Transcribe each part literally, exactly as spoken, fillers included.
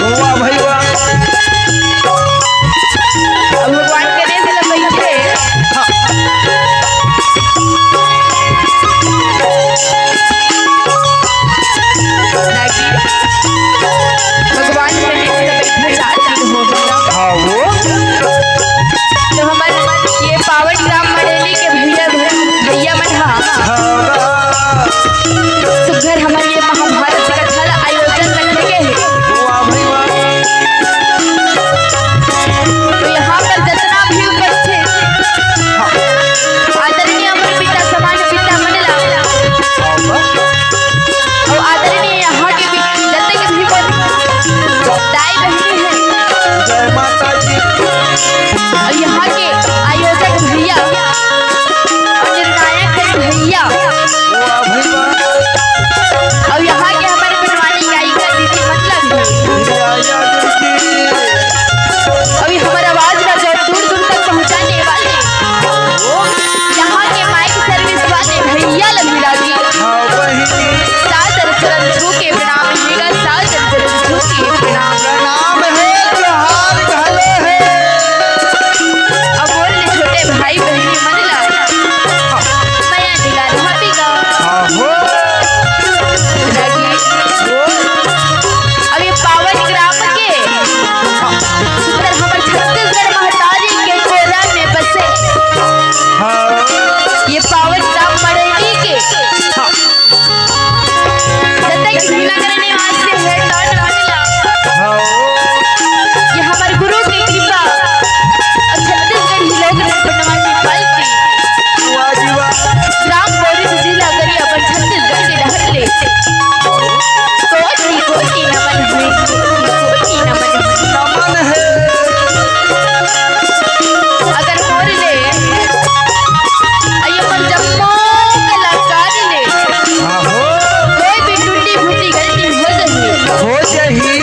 वाह भाई वाह। अब भगवान गणेश ल बइठे। हाँ। भगवान गणेश ल बइठे चार दिन हो गया। हाँ वो। तो हमर ये पावन ग्राम मड़ेली के भैया, भैया मन ह हाँ। सुघर हमर ये महाभारत कथा ल आयोजन रखे गे हे। वाह भाई वाह। तो यहाँ पर जितना भी उपस्थित आदरणीय हमर पिता समान पिता मन ला हाँ वाह। अउ आदरणीय यहाँ के भी जतके भी मोर दाई बहिनी हे। जय माता दी। अउ यहाँ के आयोजक भैया अउ निर्णायक भैया वाह भाई वाह। अउ यहाँ के हमर गुणवानी गायिका दीदी मतलब हे। जय माता दी। अउ ये हमर आवाज ला जो दूर दूर तक पहुँचाने वाले यहाँ के माइक सर्विस वाले भैया ल भी राजी हाँ बहिनी। सादर चरण छू के प्रणाम हे गा, सादर चरण छू के प्रणाम। प्रणाम हे, जोहार घलो हे। अब मोर ले छोटे भाई बहिनी मन ला मया निगाह भाभी गा। हाँ हो। रागी। हो। अब ये पावन ग्राम के सुंदर हमर छत्तीसगढ़ महतारी के कोरा में बसे हाँ। ये पावन ग्राम मड़ेली के हाँ। जतक भी नगर निवासी हे, टॉन वाला। हाँ। ये हमर गुरु के कृपा अउ छत्तीसगढ़ी लोक नृत्य बनवा के पालती। वाह जी वाह। ग्राम बोरिस जिला गरियाबंद छत्तीसगढ़ के डहर ले कोटि कोटि नमन हे, कोटि कोटि नमन हे। नमन हे। अगर मोर ले अइयो पर जम्मो कलाकार ले हाँ हो। कोई भी टूटी फूटी गलती हो जाही हो जाही।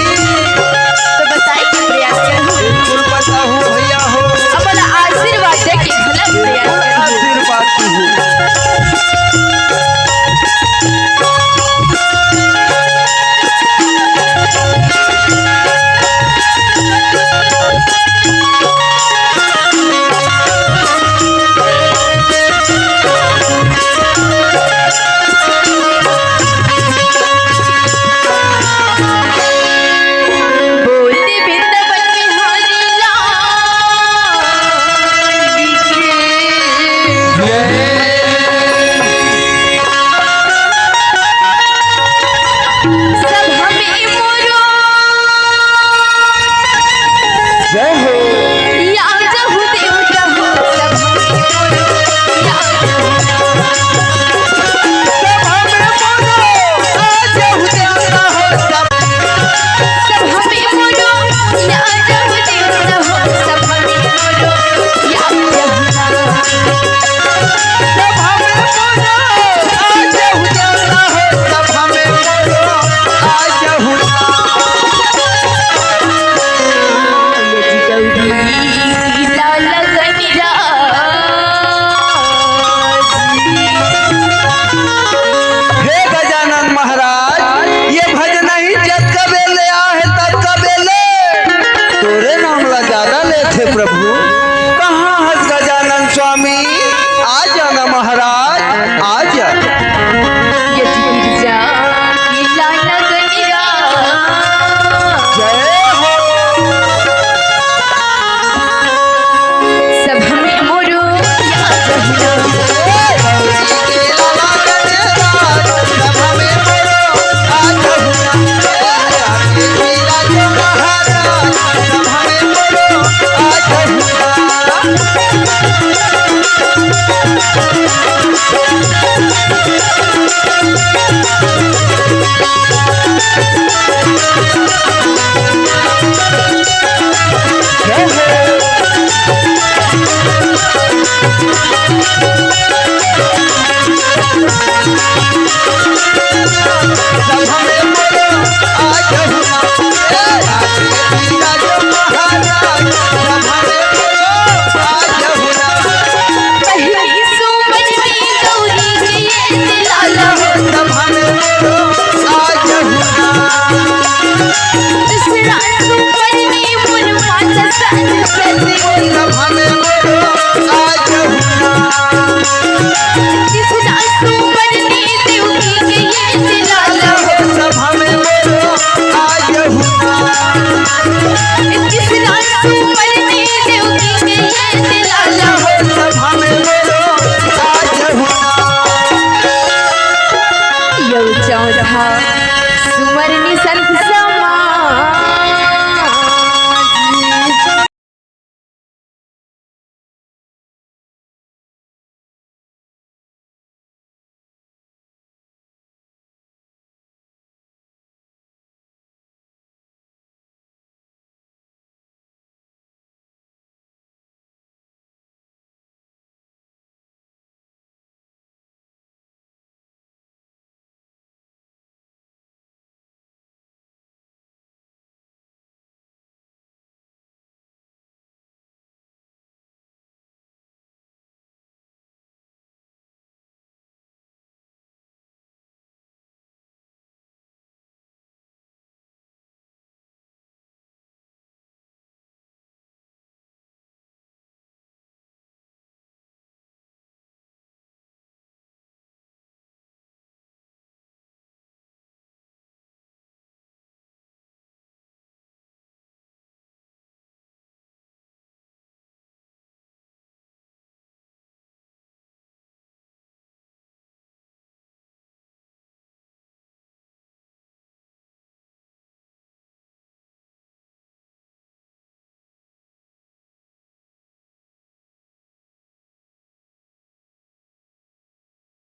तो बताई के प्रयास करहूँ। बिल्कुल बताहूँ भैया हो। अपन आशीर्वाद दे के भला प्रयास बिल्कुल करहूँ। आशीर्वाद दहू। बोल दे वृंदावन बिहारी लाल की जय। सब हमें मोरो जय हो। या जहू देवता हो, सब हमें मोरो या जहू। सब हमें मोरो, आ जहू देवता हो, सब। सब हमें मोरो, या जहू देवता हो, सब हमें मोरो या जहू। हे गजानन महाराज, ये भजन ही जतका बेर ले आहे, ततका बेर ले तोरे नाम ला ज्यादा लेथे प्रभु। कहाँ हस गजानन स्वामी? आ जाना महाराज।